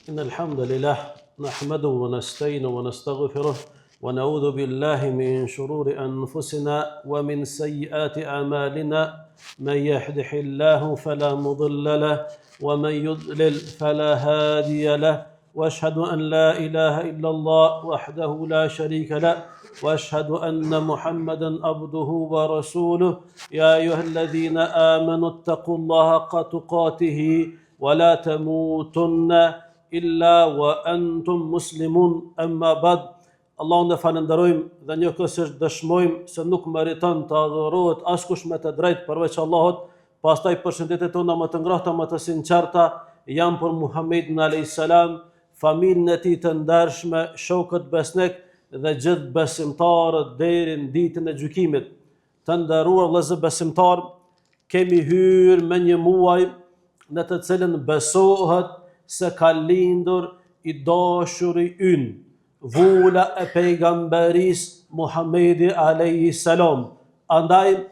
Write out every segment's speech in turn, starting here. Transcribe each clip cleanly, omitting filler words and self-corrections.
إن الحمد لله نحمده ونستعينه ونستغفره ونعوذ بالله من شرور أنفسنا ومن سيئات أعمالنا من يهده الله فلا مضل له ومن يضلل فلا هادي له واشهد ان لا اله الا الله وحده لا شريك له واشهد ان محمدا عبده ورسوله يا ايها الذين امنوا اتقوا الله حق تقاته ولا تموتن الا وانتم مسلمون اما بعد Allahun e falënderojmë dhe njëkohësisht dëshmojmë se nuk meriton të adhurohet askush me të drejtë përveç Allahut. Pastaj përshëndetjet tona më të ngrohta, më të sinqerta janë për Muhammedin alayhis salam, familjen e tij të ndershme, shokët besnik dhe gjithë besimtarët deri në ditën e gjykimit. Të nderuar vëllezër besimtarë, kemi hyrë me një muaj në të cilën besohet se ka lindur i dashuri ynë, vula e pejgamberisë Muhammedi alayhi salam. Andaj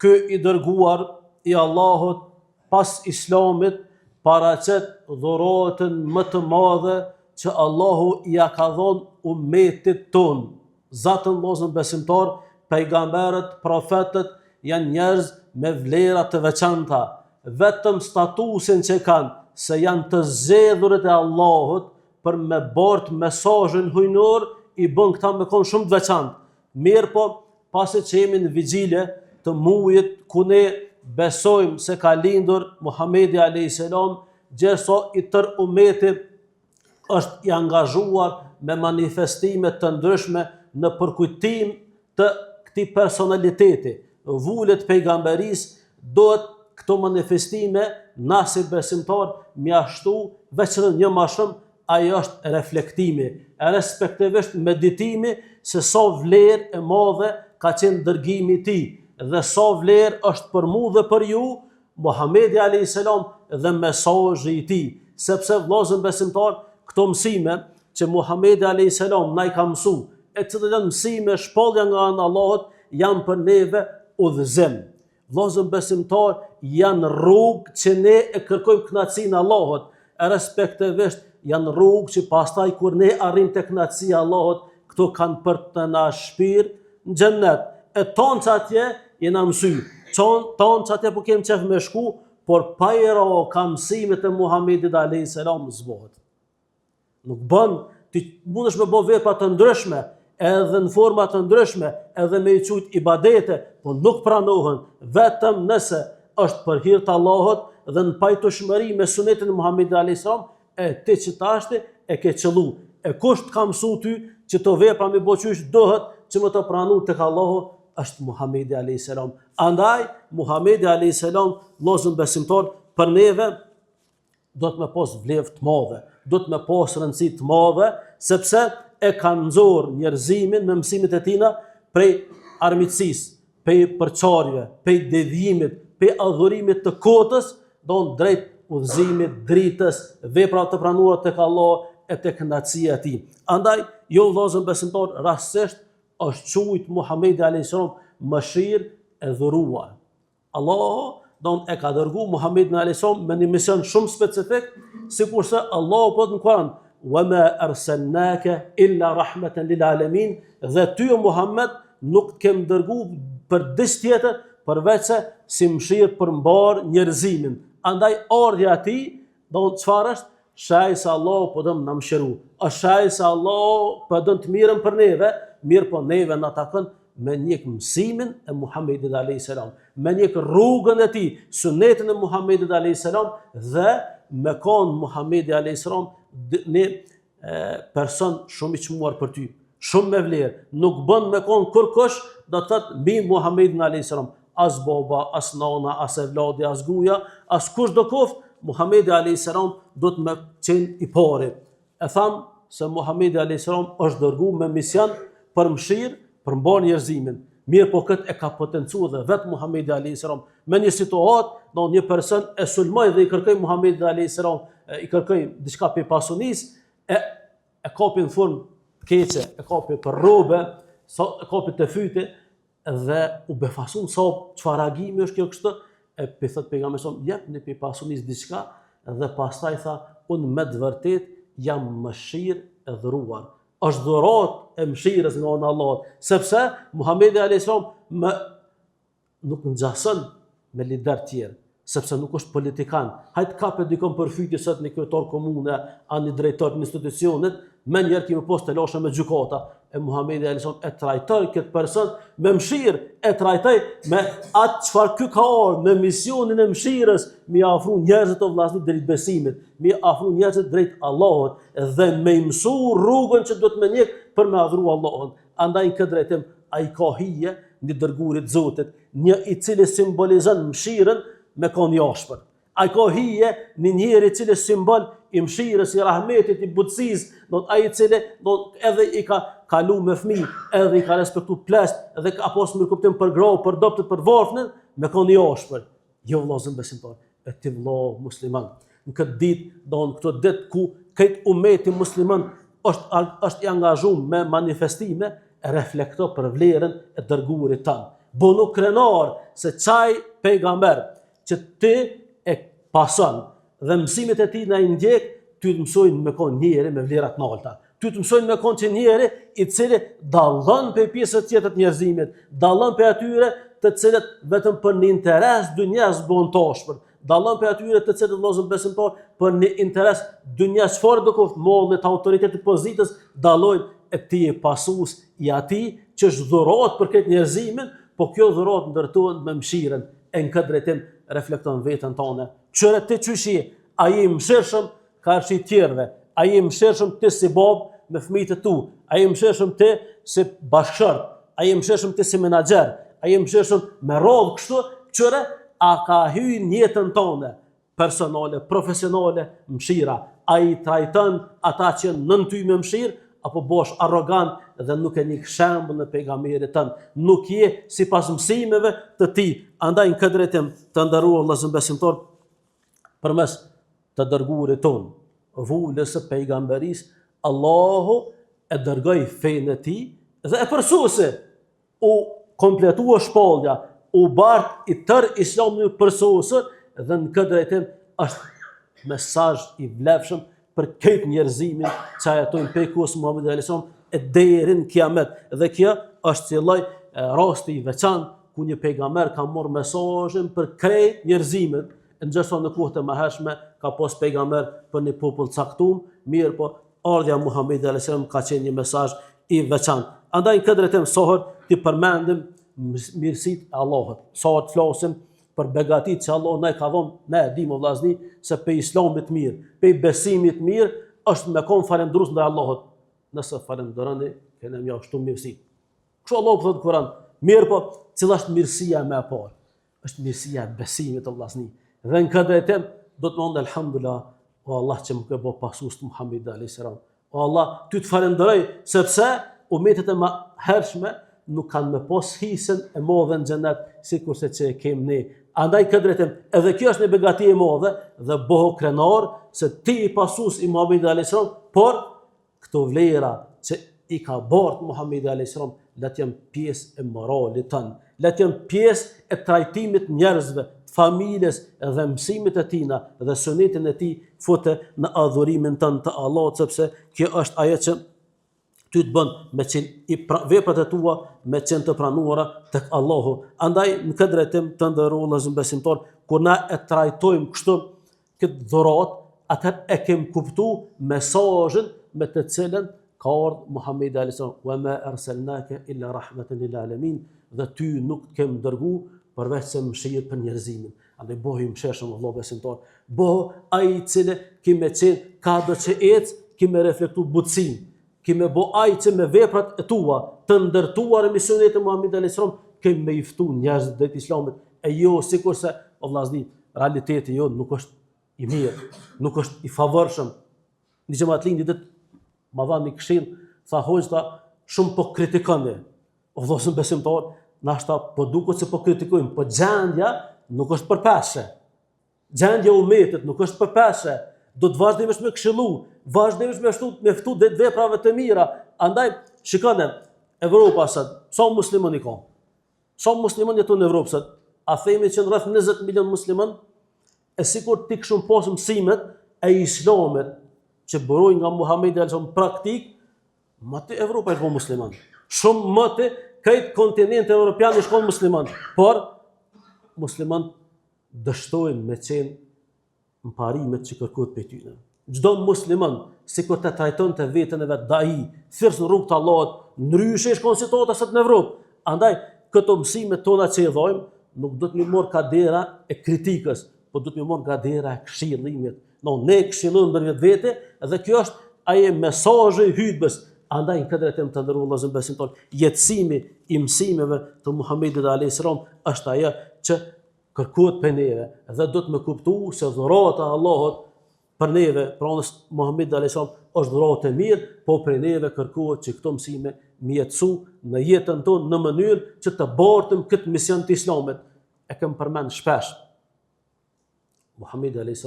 ky i dërguar i Allahut pas Islamit paraqet dhuratën më të madhe që Allahu ia ka dhonë umetit tonë. Zaten vllazën besimtarë, pejgamberët, profetët janë njerëz me vlera të veçanta. Vetëm statusin që kanë, se janë të zgjedhurit e Allahut për me bart mesazhin hyjnor, i bën këta me konë shumë të veçantë. Mirëpo, pasi që jemi në vigjilje të mujit ku ne besojmë se ka lindur Muhamedi a.s. gjersa i tërë umeti është i angazhuar me manifestime të ndryshme në përkujtim të këtij personaliteti, vule të pejgamberisë, duhet këto manifestime na si besimtarë me ia shtu veç edhe një ma shumë, ajo është reflektimi, respektivisht meditimi se sa vlerë e madhe ka qenë dërgimi i tij dhe sa vlerë është për mu dhe për ju Muhamedi alayhis salam dhe mesazhi i tij, sepse vëllazën besimtarë, këto mësime që Muhamedi alayhis salam na i ka mësu, e të cilat janë mësime shpallja nga ana e Allahut, janë për neve udhëzim. Vëllazën besimtarë janë rrugë që ne e kërkojmë kënaqësinë e Allahut, e respektivisht janë rrugë që pastaj kur ne arrijmë te kënaqësia e Allahut, këto kanë për të na shpirë në xhennet. E tonë që atje jena mësy, tonë që atje po kem qef me shku, por pa i ra ka mësimet e Muhammedit a.s. s'bohet. Nuk bën, ti mundesh me bo vepra të ndryshme, edhe në forma të ndryshme, edhe me i qujt ibadete, po nuk pranohen, vetëm nëse është për hir të Allahut dhe në pajtueshmëri me sunetin e Muhammedit a.s. E ti që tashti e ke qëllu. E kush të ka mësu ty që to vepra me bo qysh duhet që me të pranu tek Allahu është Muhammedi a.s. Andaj, Muhammedi a.s. vllazën besimtarë për neve duhet me pas vlerë të madhe, duhet me pas rëndësi të madhe, sepse e ka nxorë njerëzimin me mësimet e tina prej armiqësisë, pej përçarjeve, pej devijimit, pej adhurimit të kotës, don drejt udhëzimit, dritës, veprave të pranuara tek Allahu e tek kënaqësia e tij. Andaj, jo vëllazën besimtarë, rastësisht është quajt Muhamedi alayhis salam mëshirë e dhuruar. Allahu don e ka dërgu Muhammedin alayhis salam me një mision shumë specifik, sikurse Allahu po thotë në Kur'an, "Wa ma arsalnaka illa rahmatan lil alamin" dhe ty o Muhammed nuk të kem dërgu për diç tjetër përveçse si mëshirë për mbarë njerëzimin. Andaj ardhja e tij Do çfarë është? Shej se Allahu po don me na mëshiru. Është shej se Allahu po don të mirën për neve, mirëpo neve na takon me njek mësimin e Muhammedit a.s. Me njek rrugën e tij, sunetin e Muhammedit a.s. dhe me kon Muhammedi a.s. një person shumë i çmuar për ty, shumë me vlerë, nuk bën me kon kurkush, do të thotë mbi Muhammedin alayhis salam, as baba, as nana, as evladi, as gruja, as kush do koft, Muhammedi alayhis salam duhet me qenë i pari. E tham se Muhammedi alayhis salam është dërgu me mision për mëshirë, për mbarë njerëzimin. Mirëpo këtë e ka potencu dhe vetë Muhammedi a.s. Me një situatë, do një person e sulmoi dhe i kërkoi Muhammedit a.s. i kërkoi diçka prej pasunisë, e, e kapi në formë të keqe, e kapi për rrobe, sa, e kapi te fyti, dhe u befasun sa çfarë reagimi është kjo kështu, e po i thotë pejgamberi a.s., jepni prej pasunisë diçka, Dhe pastaj tha, unë me të vërtetë jam mëshirë e dhuruar. Është dhuratë e mëshirës nga ana e Allahut, sepse Muhamedi alayhis salam më nuk ngjason me lider tjerë, sepse nuk është politikan. Hajt kape dikon për fyti sot një kryetar komune, a një drejtor të institucionit, menjëherë kemi pas telashe me gjykata. E Muhammedi a.s. e trajtoi këtë person me mëshirë, e trajtoi me atë çfarë ky ka ardhë, me misionin e mëshirës, me i afru njerëzit o vllazni drejt besimit, me i afru njerëzit drejt Allahut, dhe me i mësu rrugën që duhet me njek për me adhuru Allahun. Andaj në këtë drejtim a i ka hije një të dërguarit Zotit, një i cili simbolizon mëshirën me kon i ashpër. A i ka hije një njeri i cili simbol i mëshirës, i rahmetit, i butësisë, do të ai i cili do edhe i ka kalu me fëmijë, edhe i ka respektu pleqt, edhe ka pas mirëkuptim për gra, për dobët, për varfnit, me kon i ashpër. Jo vëllazën besimtar, e ti vëlla musliman. Në këtë ditë, do në këtë ditë ku krejt umeti musliman është është i angazhuar me manifestime, reflekto për vlerën e dërguarit tand. Bonu krenar se qaj pejgamber që ti e pason dhe mësimet e tij na i ndjek, ty të mësojnë me kon njeri me vlera të nalta. Ty të mësojnë me kon që njeri i cili dallon prej pjesës tjetër të njerëzimit, dallon prej atyre të cilët vetëm për një interes dynjas bëhen të ashpër, dallon prej atyre të cilët vëllazën besimtar për një interes dynjas çfarëdo qoftë mallit, autoritetit, pozitës, dallojnë e ti je pasues i atij që është dhuratë për këtë njerëzimin, po kjo dhuratë ndërtohet me mëshirën e në këtë drejtim reflekton veten tënde. Kqyre ti qysh je, a je i mëshirshëm karshi tjerëve, a je i mëshirshëm ti si babë me fëmijët e tu, a je i mëshirshëm ti si bashkëshort, a je i mëshirshëm ti si menaxher, a je i mëshirshëm me radhë kështu, kqyre a ka hy në jetën tënde personale, profesionale, mëshira, a i trajton ata që janë nën ty me mëshirë, apo bohesh arrogant dhe nuk e njek shembullin e pejgamberit tënd, nuk je sipas mësimeve të tij. Andaj në këtë drejtim të nderuar vëllezër besimtar përmes të dërguarit tonë, vulës së pejgamberisë, Allahu e dërgoi fenë e tij dhe e përsosi u kompletua shpallja, u bart i tërë islami i përsosur dhe në këtë drejtim është mesazh i vlefshëm për krejt njerëzimin që jetojnë prej kohës Muhamedit alayhis salam e deri në kiamet. Dhe kjo është si lloj rasti i veçantë ku një pejgamber ka marrë mesazhin për krejt njerëzimin, e ndërsa në kohët e mëhershme ka pas pejgamber për një popull caktum, mirëpo ardhja e Muhamedit alayhis salam ka qenë një mesazh i veçantë. Andaj në këtë drejtim sa herë t'i përmendim mirësitë e Allahut. Sa herë të flasim për begatitë që Allahu na i ka dhënë, ne e dimë vllazni se pej islamit mirë, pej besimit mirë është me kon falënderues ndaj Allahut. Nëse falënderoni, kena me jau shtu mirësitë. Kështu Allahu po thotë në Kur'an, mirëpo, cila është mirësia më e parë? Është mirësia e besimit o vllazni. Dhe në këtë drejtim do të thonë elhamdulillah, o Allah që më ke bë pasues të Muhamedit alayhis salam. O Allah, ty të falënderoj sepse umetet e mëhershme nuk kanë me pos hisen e madhe në xhenet sikurse që e kem ne. Andaj këtë drejtim, edhe kjo është një begati e madhe dhe bëhu krenar se ti je pasues i Muhamedit alayhis salam, por Këto vlera që i ka bart Muhamedi alayhis salam, le të jenë pjesë e moralit tënd, le të jenë pjesë e trajtimit njerëzve, të familjes dhe mësimit e tina dhe sunetin e tij fute në adhurimin tënd të Allahut sepse kjo është ajo që ty të bën me qenë i pra, veprat e tua me qenë të pranuara tek Allahu. Andaj në këtë drejtim të nderuar vëllezër besimtar, kur na e trajtojmë kështu këtë dhuratë, atëherë e kem kuptu mesazhin me të cilën ka ardhë Muhammedi a.s. Wa ma erselnake illa rahmeten lil alemin dhe ty nuk të kem dërgu përveç se mëshirë për njerëzimin. Andaj bëhu i mëshirshëm vëlla besimtar. Bëhu ai i cili ki me qenë kado që ec, ki me reflektu butësinë. Ki me bo ai që me veprat e tua të ndërtuara me sunetin e Muhammedit a.s. ke me i ftu njerëzit drejt islamit e jo sikurse o vllazni realiteti jo nuk është i mirë, nuk është i favorshëm. Një xhematli një ditë ma dha një këshill, tha hoxhë tha, shumë po kritikoni. O vëllazën besimtar, nashta po duket se po kritikojmë, po gjendja nuk është për peshe. Gjendja e umetit nuk është për peshe, do të vazhdimisht me këshillu, vazhdimisht me shtu, me ftu drejt veprave të mira. Andaj, shikone, Evropa sot, sa musliman i ka? Sa musliman jetojnë në Evropë sot? A themi që në rreth 20 milion musliman? E sikur t'i kishim pas mësimet e islamit që burojnë nga Muhamedi alejhi selam praktik, moti Evropa ish bo musliman. Shumë moti krejt kontinenti evropian ish kon musliman. Por musliman dështojnë me qenë në parimet që kërkohet prej tyre. Çdo musliman sikur të trajtonte veten e vet dai, thirrës në rrugë të Allahut, ndryshe ish kon situata sot në Evropë. Andaj këto mësime tona që i dhojmë nuk do të m'i marr ka dera e kritikës, po do të m'i marr nga dera e këshillimit. No, ne këshillojmë ndërmjet vete dhe kjo është ai mesazhi i hutbes. Andaj në këtë drejtim të nderuar vëllezër besimtarë, jetësimi i mësimeve të Muhamedit alayhis salam është ajo që kërkohet prej neve dhe do të me kuptu se dhurata e Allahut për neve, pra anës Muhammed a.s. është dhuratë e mirë, po prej neve kërkohet që këto mësime m'i jetësu në jetën tonë në mënyrë që të bartëm këtë mision të islamit. E kem përmend shpesh. Muhammed a.s.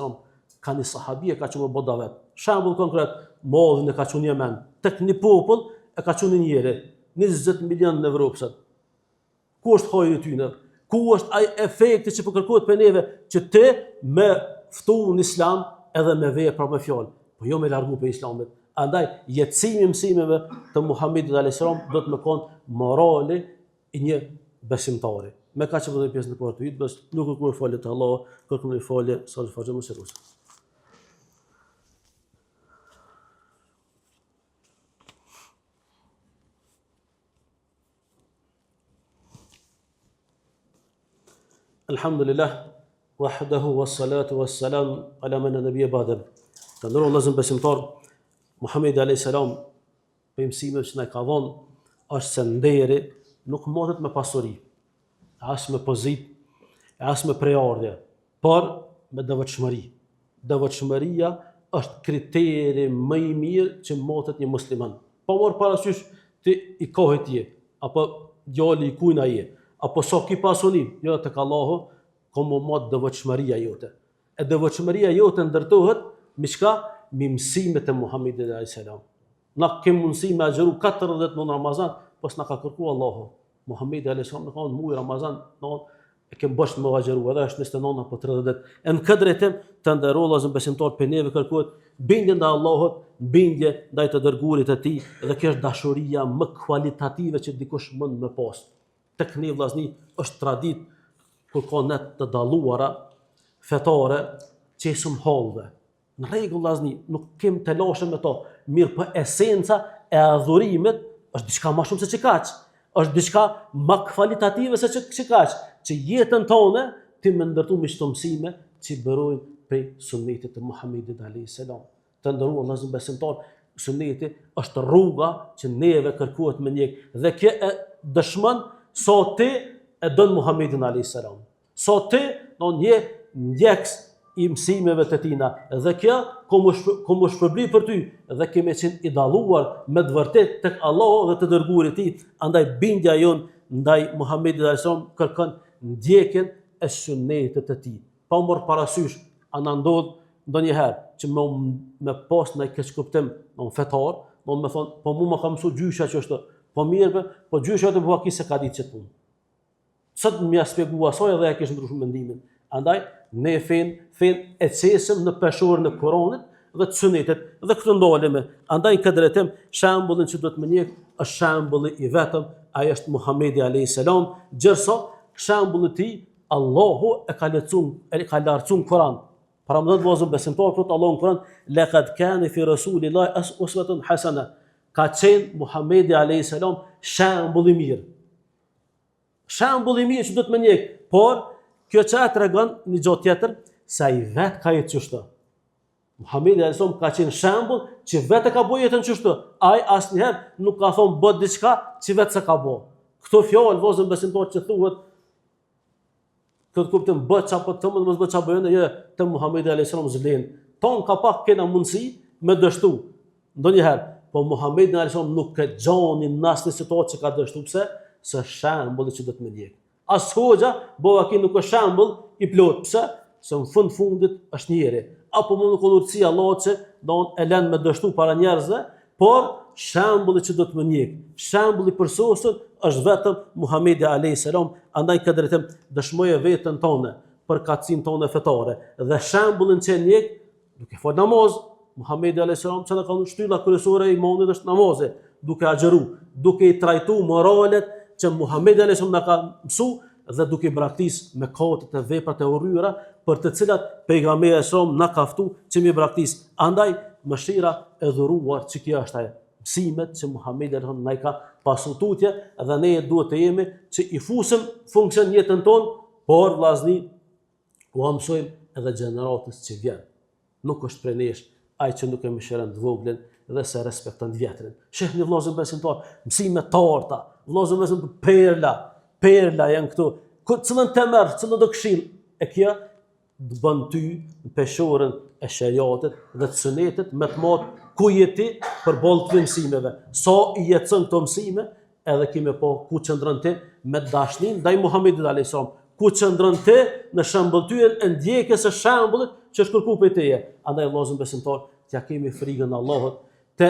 ka një sahabi e ka çu me bo davet. Shembull konkret, Muadhin e ka çu n'Jemen. Tek një popull e ka çu një njeri. 20 milion në Evropë sot. Ku është hajri i tyne? Ku është ai efekti që po kërkohet prej neve që ti me ftu në islam edhe me vepra me fjalë, po jo me largu prej islamit. Andaj jetësimi i mësimeve të Muhamedit alayhis salam do të me kon morali i një besimtari. Me kaq e përfundoj pjesën e parë të hutbes, nuk kërkoj falje te Allahu, kërkoj falje sa të faqe mos e Alhamdulillah, wahdahu wassalatu wassalam ala men la nabiyya ba'da. Të nderuar vëllezër besimtar, Muhamedi alayhis salam prej mësimeve që na ka dhënë është se nderi nuk matet me pasuri, as me pozitë, as me prejardhje, por me devotshmëri. Devotshmëria është kriteri më i mirë që matet një musliman. Pa marrë parasysh ti i kahit je, apo djali i kujna je, apo sa ki pasuni, jo tek Allahu, ka m'u mat devotshmëria jote. E devotshmëria jote ndërtohet me çka? Me mësimet e Muhamedit alayhis salam. Na kem mundësi me agjëru 40 në Ramazan, po s'na ka kërku Allahu. Muhamedi alayhis salam na ka thonë muaj Ramazan, na e kem borxh me agjëru, edhe është 29 apo 30 ditë. E në këtë drejtim të nderuar vëllezër besimtar prej neve kërkohet bindje ndaj Allahut, bindje ndaj të dërguarit të tij dhe kjo është dashuria më kualitative që dikush mund me pas. Tek ne vëllazni është traditë kur ka net të dalluara fetare qesim hallve. Në rregull vllazni, nuk kem telashe me to. Mirëpo esenca e adhurimit është diçka më shumë se qekaq. Është diçka më kualitative se që qekaq, që jetën tonë ti me ndërtu me qëto mësime që burojnë prej sunnetit të Muhammedit alayhis salam. Të nderuar vëllezër besimtar, sunneti është rruga që neve kërkohet me ndjek dhe kjo e dëshmon sa ti e don Muhammedin alayhis salam. Sa ti do je ndjekës i mësimeve të tina dhe kjo ka m'u shpërbly për ty dhe ke me qenë i dalluar me të vërtetë tek Allahu dhe të dërguarit e tij, andaj bindja jonë ndaj Muhammedit alayhis salam kërkon ndjekjen e sunnetit të tij. Pa marrë parasysh a na ndodh ndonjëherë që me me pas ndonjë keqkuptim në fetar, do me thonë, po mu më ka mësu gjysha qështu, po mirë, be, po gjysha jote po s'e ka ditë qët punë. Sot me ia spjegu asaj edhe ja kish ndryshu mendimin. Andaj, ne fen, fen e qesim në peshorën e Kuranit dhe të sunetit dhe këtu ndalemi. Andaj, në këtë drejtim, shembullin që duhet me ndjek është shembulli i vetëm, ai është Muhammedi a.s. Gjersa, shembulli i tij, Allahu e ka lecu, e ka lartësu në Kuran. Paramendo vëllezër besimtar, thotë Allahu në Kuran, lekad kane fi Resulillahi usvetun hasene. Ka qenë Muhammedi a.s. shembull i mirë. Shembull i mirë që duhet me ndjek, por kjo që e tregon një gjë tjetër, se ai vetë ka jetë qështu. Muhamedi alayhis salam ka qenë shembull që vetë e ka bo jetën qështu. Ai asnjëherë nuk ka thonë bë diçka që vetë s'e ka bo. Këto fjalë vëllezër besimtar që thuhet këtë kuptim bë ça po të them mos bë ça bëjnë, jo te Muhamedi alayhis salam s'vlen. Tonë ka pak kena mundësi me dështu. Ndonjëherë, po Muhamedi alayhis salam nuk e gjoni në asnjë situatë që ka dështu pse? Se shembulli që duhet me ndjek. As hoxha, bo vaki nuk është shembull i plot, pse? Se në fund fundit është njeri. Apo mund me konë urtësi Allahut që don e lën me dështu para njerëzve, por shembulli që duhet me ndjek, shembulli i përsosur është vetëm Muhamedi alayhis salam, andaj këtë drejtim dëshmoje veten tonë. përkatësinë tonë fetare dhe shembullin që e ndjek duke fal namaz, Muhamedi alayhis salam që na ka thënë shtylla kryesore e imanit është namazi, duke agjëru, duke i trajtu moralet që Muhamedi alayhis salam na ka mësu dhe duke i braktis mëkatet e veprat e urryera për të cilat pejgamberi alayhis salam na ka ftu që m'i braktis. Andaj mëshira e dhuruar që kjo është ajo mësimet që Muhamedi alayhis salam na i ka pasu tutje dhe ne duhet të jemi që i fusim funksion jetën tonë, por vllazni ua mësojmë edhe gjeneratës që vjen. Nuk është prej nesh ai që nuk e mëshiron të voglin dhe s'e respekton të vjetrin. Shihni vëllazër besimtar, mësime të arta, vëllazër besimtar perla, perla janë këto. Ku cilën të merr, cilën do këshill, e kjo të bën ty në peshoren e sheriatit dhe të sunetit me të mat ku je ti përballë këtyre mësimeve. Sa i jetëson këto mësime, edhe ki me pa ku qëndron ti me dashnin ndaj Muhammedit a.s. Ku qëndron ti në shëmbëlltyrën e ndjekjes së shembullit që është kërku prej teje. Andaj vëllazër besimtar, t'ja kemi frigën Allahut, të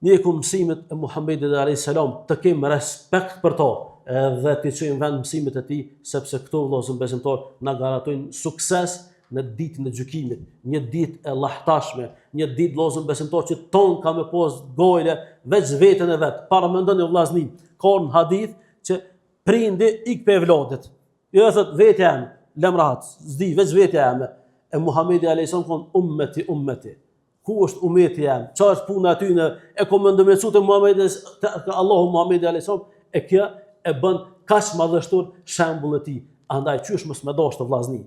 ndjekim mësimet e Muhammedit a.s. të kemi respekt për to, edhe t'i çojmë vend mësimet e tij, sepse këto vëllazër besimtar na garantojnë sukses në ditën e gjykimit, një ditë e llahtashme, një ditë vëllazër besimtar që ton ka me pas gojle veç veten e vet. Paramendoni vëllazni, ka në hadith që prindi ik prej evladit. Jo e thot vetja jem, lem rahat, s'di veç vetja jeme. E Muhamedi alayhis salam thon ummeti ummeti. Ku është umeti jem? Ça është puna aty në e kom me ndërmjetësu te Muhamedi te Allahu Muhamedi alayhis salam e kjo e bën kaq madhështor shembullin e tij. Andaj qysh mos me dashtë vllazni.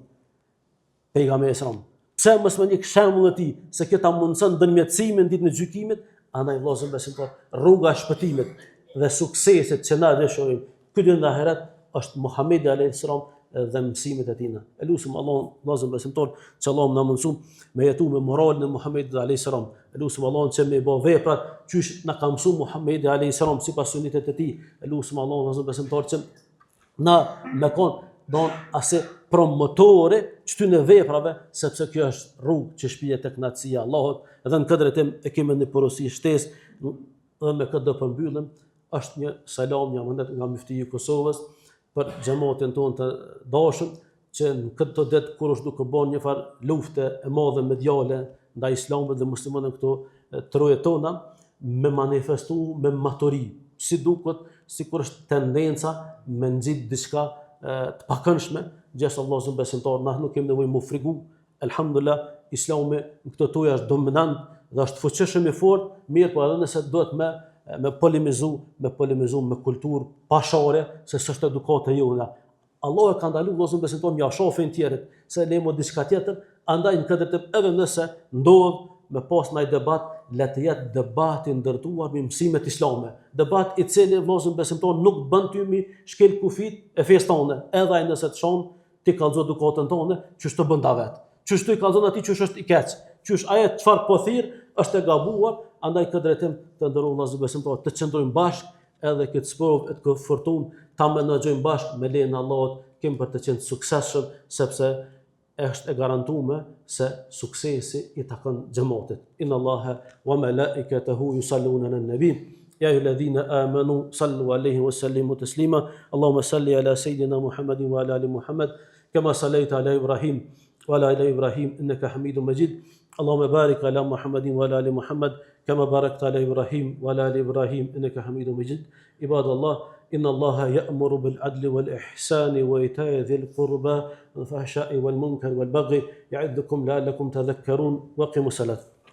Pejgamberi alayhis salam. Pse mos me ndjek shembullin e tij, se kjo ta mundson ndërmjetësimin ditën e gjykimit, andaj vëllazër besimtar, rruga e shpëtimit dhe suksesit që na dëshirojmë këtu në ahiret është Muhamedi alayhis salam dhe mësimet e tina. E lusim Allahun vëllazër besimtar që Allahu na mundson me jetu me moralin e Muhamedit alayhis salam. E lusim Allahun që me bë veprat qysh na ka mësuar Muhamedi alayhis salam sipas sunetit të tij. E lusim Allahun vëllazër besimtar që na me kon don asi promotore qëtyne veprave, sepse kjo është rrugë që shpije te kënaqësia e Allahut, edhe në këtë drejtim e kemi një porosi shtesë, dhe me këtë do përmbyllim, është një selam, një amanet nga myftiu i Kosovës, për xhematin tonë të dashur, që në këtë ditë kur është duke bërë një farë lufte e madhe mediale ndaj islamit dhe muslimanëve këto troje tona, me manifestu me maturi, si duket, sikur është tendenca me nxit diçka të pakëndshme, gjersa vëllazër besimtar, na nuk kemi nevojë mu frigu, elhamdulillah, islami në këto troje është dominant dhe është fuqishëm i fortë, mirëpo edhe nëse duhet me me polemizu, me polemizu me kulturë pa sharje, se s'është edukatë e jona. Allahu e ka ndalu vëllazër besimtar me ja sha fenë tjerit, se le mo diçka tjetër, andaj në këtë drejtim edhe nëse ndodh me pas ndaj debat, le të jetë debat i ndërtuar me mësimet islame. Debat i cili vëllazër besimtar nuk bën ty mi shkel kufit e fesë tonë, edhe ai nëse të shan, ti kallzo edukatën tonë, qysh të bën ta vet. Qysh ti kallzon atij qysh është i keq. Qysh ajo çfarë po thirr është e gabuar, andaj këtë drejtim të nderuar vëllazër besimtar të qëndrojmë bashkë edhe këtë sprovë e këtë furtunë ta menaxhojmë bashkë me lejen e Allahut, kemi për të qenë të suksesshëm sepse është e garantume se suksesi i takon xhematit. Inna Allaha wa malaikatahu yusalluna ala nabi. Ya ayyuhalladhina amanu sallu alayhi wa sallimu taslima. Allahumma salli ala sayidina Muhammadin wa ala ali Muhammad kama sallaita ala Ibrahim wa ala ali Ibrahim innaka Hamidum Majid. Allahumma barik ala Muhammadin wa ala ali Muhammad kama barakta ala Ibrahim wa ala ali Ibrahim innaka Hamidum Majid. Ibadallah, inna Allaha ya'muru bil adli wal ihsani wa ita'i dhil qurba wal fahsha'i wal munkar wal baghi ya'idhukum la'allakum tadhakkarun wa aqimus salat.